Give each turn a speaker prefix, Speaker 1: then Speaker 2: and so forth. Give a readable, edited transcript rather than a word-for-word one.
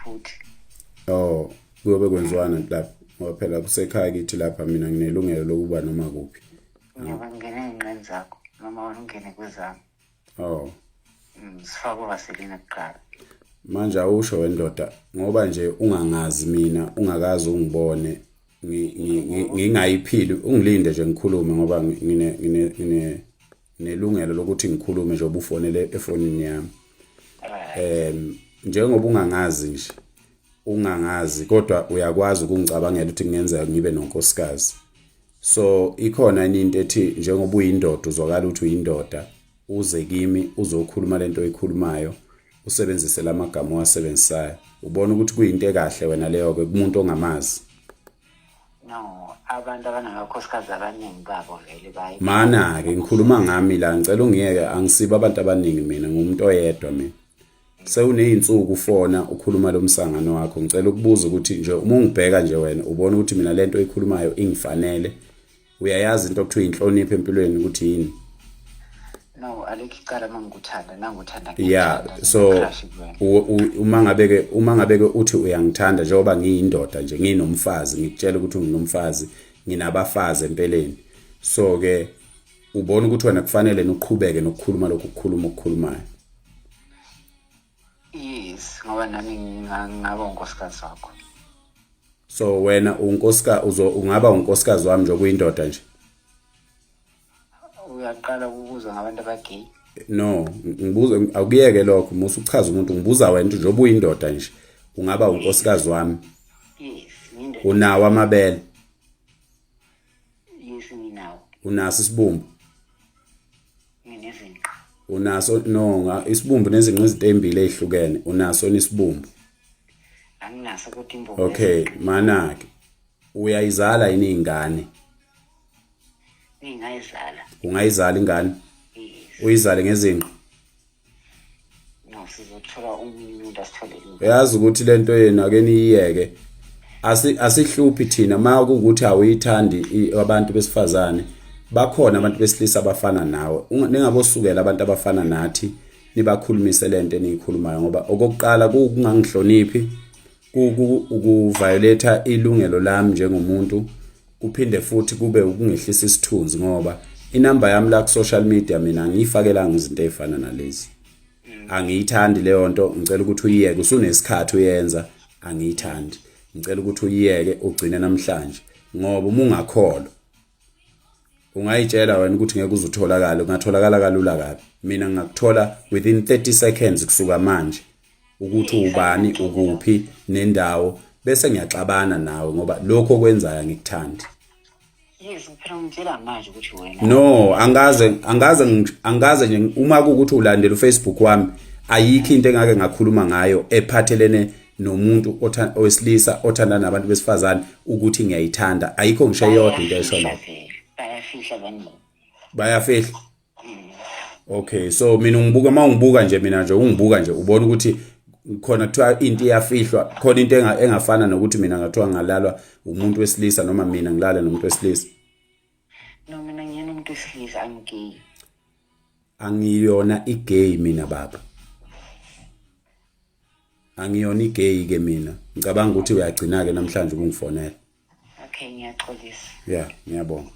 Speaker 1: futhi.
Speaker 2: Oh, kuyobe kwenziwana lapho ngoba phela kusekhaya kithi lapha, mina nginelungelo lokuba noma kuphi.
Speaker 1: Ngiyobe ngingene ey'nqeni zakho noma wena ungene kwezami.
Speaker 2: Oh.
Speaker 1: Sifake uvaselina kuqala.
Speaker 2: Manje awusho wendoda, ngoba nje ungangazi mina, ungakazi ungibone, ngingayiphili, ungilinde nje ngikhulume ngoba ngine ngine ngine nelungelo lokuthi ngikhulume nje ubufonele efonini yami. Njengoba ungangazi nje, ungangazi kodwa uyakwazi ukungicabangela ukuthi kungenzeka ngibe nonkosikazi. So ikhona into ethi njengoba uyindoda, uzwakala ukuthi uyindoda, uze kimi uzokhuluma lento oyikhulumayo, usebenzise lamagama owasebenzisayo. Ubona ukuthi kuyinto ekahle wena leyo ke kumuntu ongamazi?
Speaker 1: No, abantu abanamakhosikazi abaningi babo vele bayi.
Speaker 2: Mana ke ngikhuluma ngami la, ngicela ungiyeke, angisibo abantu abaningi mina, ngumuntu oyedwa mina. Sewuneyinsuku ufona ukhuluma lo msangano wakho. Ngicela ukubuza ukuthi nje uma ungibheka nje wena, ubona ukuthi mina lento oyikhulumayo ingifanele? Uyayazi into okuthiwa inhlonipho empilweni ukuthi yini?
Speaker 1: No, alikho icala uma ngikuthanda, nanguthanda.
Speaker 2: Yeah, so uma ngabe ke uthi uyangithanda njengoba ngiyindoda nje, nginomfazi, ngikutshela ukuthi nginomfazi, nginabafazi empeleni, so ke ubona ukuthi wena kufanele noqhubeke nokukhuluma lokhu kukhuluma okukhulumayo?
Speaker 1: Yes, ngoba nami ngingaba unkosikazi wakho.
Speaker 2: So wena unkosikazi, uzo ungaba unkosikazi wami nje okuyindoda nje?
Speaker 1: Uyaqala ukubuza ngabantu abagay?
Speaker 2: No, ngibuza, awukuyeke lokho, musu uchaza umuntu. Ngibuza wena nje njengoba uyindoda nje, ungaba unkosikazi wami?
Speaker 1: Yes, ngiyindoda.
Speaker 2: Unawo amabele?
Speaker 1: Yes, nginawo.
Speaker 2: Unaso isibumbu?
Speaker 1: Nginezinqa.
Speaker 2: Unaso? No, isibumbu nezinqa izinto ezimbili ezihlukene. Unaso isibumbu?
Speaker 1: Anginaso kodwa imbumbu.
Speaker 2: Okay, mana ke uyayizala yini ingane?
Speaker 1: Ngingayizala.
Speaker 2: Ungayizala ingane?
Speaker 1: Yes.
Speaker 2: Uyizale ngezinqa?
Speaker 1: No, sizothola omunye umuntu asitholele ingane.
Speaker 2: Uyazi ukuthi lento yenu ake niyiyeke, asihluphi thina. Ma kuwukuthi awuyithandi abantu besifazane, bakhona abantu besilisa abafana nawe. Ningabosukela abantu abafana nathi nibakhulumise lento eniyikhulumayo, ngoba okokuqala kukungangihloniphi, ukuviolate ilungelo lami njengomuntu, kuphinde futhi kube ukungehlisa isithunzi, ngoba inamba yami la ku social media mina angiyifakelanga izinto ezifana nalezi. Angiyithandi leyo nto, ngicela ukuthi uyiyeke. Usunesikhathi uyenza, angiyithandi. Ngicela ukuthi uyiyeke, ugcine namhlanje, ngoba uma ungakholwa ungayitshela wena ukuthi ngeke uze utholakale, ungatholakala kalula kabi. Mina ngingakuthola within 30 seconds kusuka manje ukuthi ubani, ukuphi nendawo, bese ngiyaxabana nawe ngoba lokho okwenzayo angikuthandi.
Speaker 1: Yes, phela ungitshela manje ukuthi wena
Speaker 2: No, angaze nje. Uma kuwukuthi ulandela uFacebook wami, ayikho into engake ngakhuluma ngayo ephathelene nomuntu owesilisa othandana nabantu besifazane ukuthi ngiyayithanda. Ayikho ngisho eyodwa into esho
Speaker 1: Bayafihla
Speaker 2: lokho.
Speaker 1: vele, bayafihla abaningi.
Speaker 2: Bayafihla. Okay, so mina ungibuka, uma ungibuka nje mina nje, ungibuka nje, ubona ukuthi khona kuthiwa into iyafihlwa, khona into engafana nokuthi mina ngathiwa ngalalwa umuntu wesilisa noma mina ngilale nomuntu wesilisa?
Speaker 1: No, mina ngiyena umuntu wesilisa, angigay.
Speaker 2: Angiyona igay mina baba, angiyona igay ke mina. Ngicabanga ukuthi uyagcina ke namhlanje ukungifonela.
Speaker 1: Okay, ngiyaxolisa.
Speaker 2: Yeah, ngiyabonga.